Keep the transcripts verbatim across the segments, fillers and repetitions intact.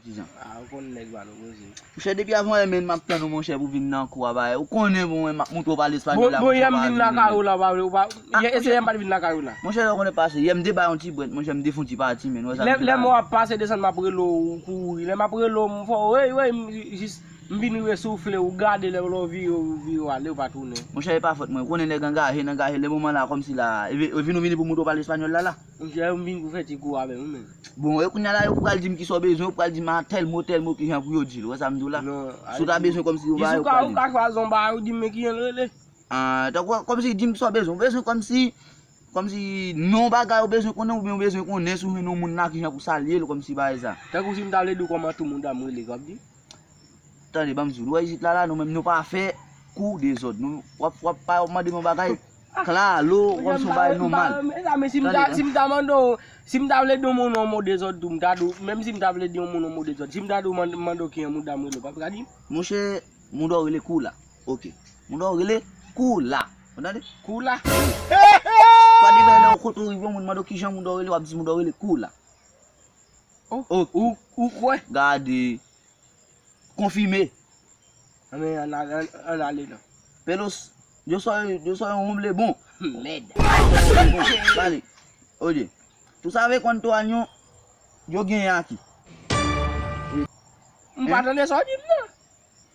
Kijan? Ah, ou konn nèg pa nou, monchè. Monchè, depi avan yè menm m ap tann ou, monchè, pou vin nan kou a, ba, ou konnen, bon, m ap montre w pale espanyòl la, bon, monchè, yè m vin lakay ou la, ba, ou pa, yè, eseye m pa t vin lakay ou la. Monchè, lè w konnen pase, yè m te bay yon ti brèt, monchè, m te fon ti pati, men, wè sa m di la. Lè m wè w ap pase desann, m ap rele w, ou kouri. Lè m ap rele w, m fè w, wey, wey, m jis, m vin resoufle, ou gade lè w vire, ou vire, w ale, ou pa tounen. Monchè, e pa fòt mwen, ou konnen nèg angaje, n angaje, lè moman la, kòmsi la, e vi-, e vin ou vini pou montre w pale espanyòl la, la. Monchè, yo m vin pou fè ti kou avè w menm. Bon, e kounye a la, yo pral di m kisa w bezwen, yo pral di m a tèl mo, tèl mo, kijan pou yo di l, ou wè sa m di w la? Non, si w ta bezwen kòmsi yo ba yo pral di m. Ou ka chwazi yon bagay, ou di m men kijan l rele. Ah, tankou, kòmsi di m kisa w bezwen, ou bezwen kòmsi, kòmsi non bagay ou bezwen konnen, oubyen ou bezwen konnen si w jwenn yon moun la, kijan pou salye l, kòmsi bagay sa. Tankou si m ta vle di w kòman tou moun ta m rele, w ap di? Tande, ban m di w, nou wè isit la, la, nou menm, nou pa fè kou dezòd. Nou, w ap, w ap pa mande m yon bagay klalo, kòmsi yon bagay nòmal. Mezanmi, si m ta, si m ta mande w, si m ta vle di yon moun yon mo dezòd tou, m ta di w, menm si m ta vle di yon moun yon mo dezòd, si m ta di w mande, mande w ki yon moun dam rele, w p ap ka di m? Monchè, moun dò rele kou la. Ok. Moun dò rele kou la. Ou tande? Kou la. Kwa de lè w kote w rive, yon moun mande w kijan moun dò rele, w ap di moun dò rele kou la. Oh, ok. Ou, ou kwè? Gade. Konfime. Anben, ann al-, ann, ann ale non. Pelos, yo soy, yo soy un hombre bon. Mèd. Vale. Oye, tú sabes cuántos años yo genyen aki? M pa tande sa w di m nan.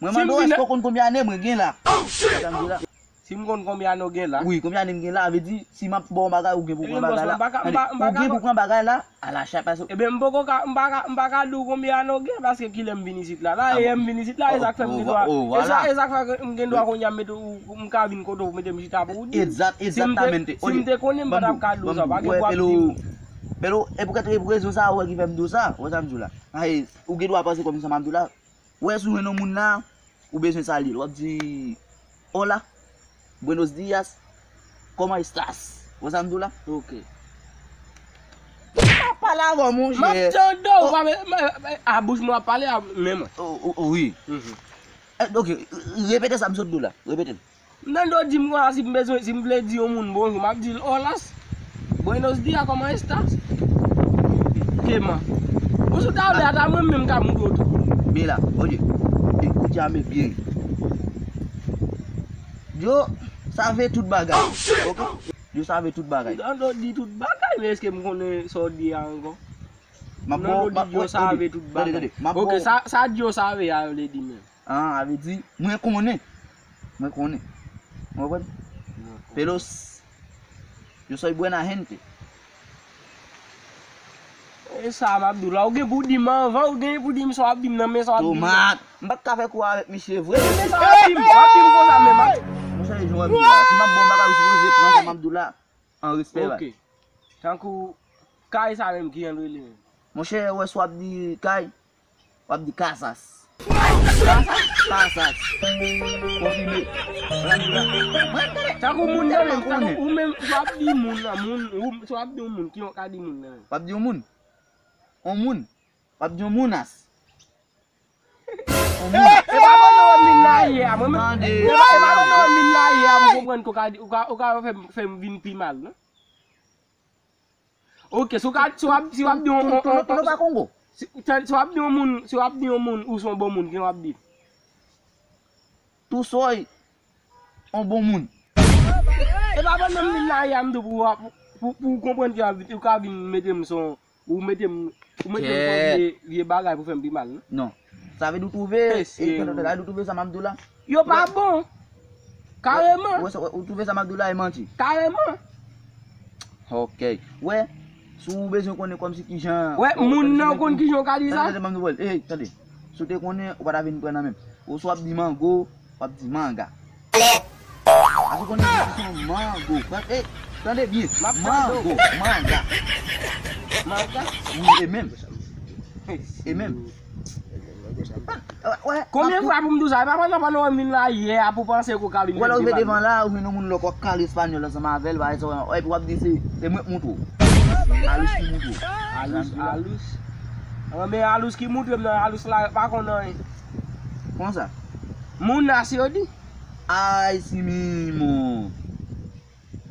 Mwen mande w, èske w konn konbyen ane mwen gen la? Sa m di la. Si m konn konbyen ane w gen la? Wi, konbyen ane m gen la, vle di, si m ap ba w bagay, ou gen pou pran bagay la. Tande, ou gen pou pran bagay la, a la chay, paske. Ebyen, m poko ka, m pa ka, m pa ka di w konbyen ane w gen, paske kilè m vin isit la. La, e yè m vin isit la, e sa k fè m gen dwa, e sa, e sa k fè m gen dwa kounye a m mete w, m ka vin kote w, mete m chita pou w di m. Egzat, egzaktamente. Si m te, si m te konnen, m pa t ap ka di w sa, pa gen pou ap di m. Pelo, e poukèt, e pou rezon sa, ou wè ki fè m di w sa, ou wè sa m di w la. Ay, ou gen dwa panse kòm sa m ap di w la. Ou wè, si w jwenn yon moun la, ou bezwen salye l. W ap di, "Hola, buenos días, ¿cómo estás?" Ou wè sa m di w la? Ok. M ap pale avè w, monchè. M ap tande w, pa men, men, men, a bouch mwen w ap pale a, men mwen. O, o, o, wi. Mhm. Eh, ok, repete sa m sot di w la. Repete l. M tande w di m konsa, si m bezwen, si m vle di yon moun bonjou, m ap di l, "Hola, buenos días, ¿cómo estás?" Kèman. Ou sou ta vle, ata mwen menm ka montre w tou. Mira, oye, escúchame bien. Yo sabe tout bagay. Ok? Yo sabe tout bagay. M tande w di tout bagay, men èske m konnen sa w di a ankò? M ap ba w, m ap, yo sabe tout bagay. Tande, tande. Ok, sa, sa di yo sabe a vle di menm. Ah, sa vle di, mwen konnen. Mwen konnen. Ou konprann? Pelos, yo soy buena gente. E sa m ap di w la, ou gen pou di m anvan, ou gen pou di m sa w ap di m nan, men sa w ap di m nan. Tomat. M pa t ka fè kou avèk misye vre. Men sa w ap di m, w ap di m konsa menm, a. Monchè, jan w ap di la, si m ap ba w bagay, ou sipoze pran sa m ap di w la an respè, baz. Ok. Tankou kay sa menm, kijan l rele menm? Monchè, ou wè si w ap di kay, w ap di casas. Casas? Casas. Konfime. Tankou moun nan menm, tankou ou menm, si w ap di moun nan, moun, ou, si w ap di yon moun, kijan w ka di moun nan menm? W ap di yon moun? Yon moun? W ap di yon mounas? Yon moun? E pa pandan w vin la yè a, mwen menm. Tande. E pa, e pa pandan w vin la yè a, m konprann ke w ka di, ou ka, ou ka fè m, fè m vin pi mal, non? Ok, si w ka, si w ap, si w ap di yon, yon, yon, yon, pa Kongo. Si, si w ap di yon moun, si w ap di yon moun, ou se yon bon moun, kijan w ap di? Tou soy yon bon moun. E pa pandan m vin la yè a m tou pou, pou, pou, pou w konprann ke w ka vin mete m son, ou mete m, ou mete m son vye, vye bagay pou fè m pi mal, non? Non. Sa vle di ou twouve, e, sa vle di ou twouve sa m ap di w la? Yo pa bon. Kareman. Ou, ou, ou twouve sa m ap di w la e manti? Kareman. Ok. Wè, si w bezwen konnen kòmsi kijan. Wè, moun nan konn kijan w ka di sa? Tande, tande, tande, tande. Si w te konnen, ou pa ta vin pran nan men m. Ou si w ap di mango, w ap di manga. Aso konnen ki se mango. Pran, eh, tande byen. Mango, manga. Manga? Wi, e menm. E menm. Konbyen fwa pou m di w sa? E pa pandan, pandan w vin la yè a pou panse ke w ka vin fè m pi mal. Ou wè lè w rive devan la, ou jwenn yon moun lòk, w ap kale espanyòl ansanm avè l, pa egzanp, epi w ap di se, se mwen k montre w. Alous ki montre w. Alous, alous. Anben alous ki montre m nan, alous la pa konn anyen. Konsa. Moun nan se yo di. Ay, si mimo.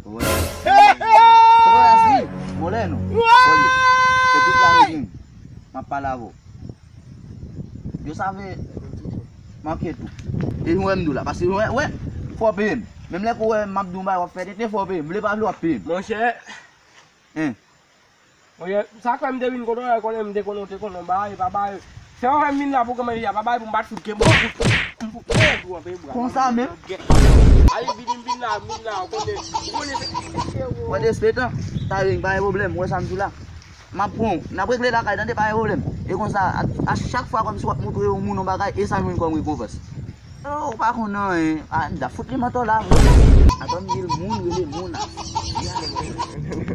Oye. Oye, si. Mole, no. Oye. Ekout la, Regine. M ap pale avè w. Yo save manke tou. E ou wè m di w la, paske wè, wè, fò w peye m. Menm lè ke w wè m ap di w yon bagay, w ap fè tenten, fò w peye m. Vle pa vle, w ap peye m. Monchè, Hein. Monchè, sa k fè m te vin kote w la, konnen m te konnen w te konnen w bay, pa bay. Fè w fè m vin la pou kòman ya, pa bay pou m pa t fout gen bon fout. M fout bon tou anpe bra. Konsa menm? Ale vini m vin la, m vin la, ou konnen, ou konnen se. Mwen te espetan, ta vin, pa gen pwoblèm, ou wè sa m di w la. M ap pran w, n ap regle lakay, tande, pa gen pwoblèm. E konsa, a, a chak fwa kòmsi w ap montre yon moun yon bagay, e sa jwenn kòm rekonpans. Oh, ou pa konn anyen. Ah, m ta fout li mantò la, vre. Atann, di l moun rele moun a.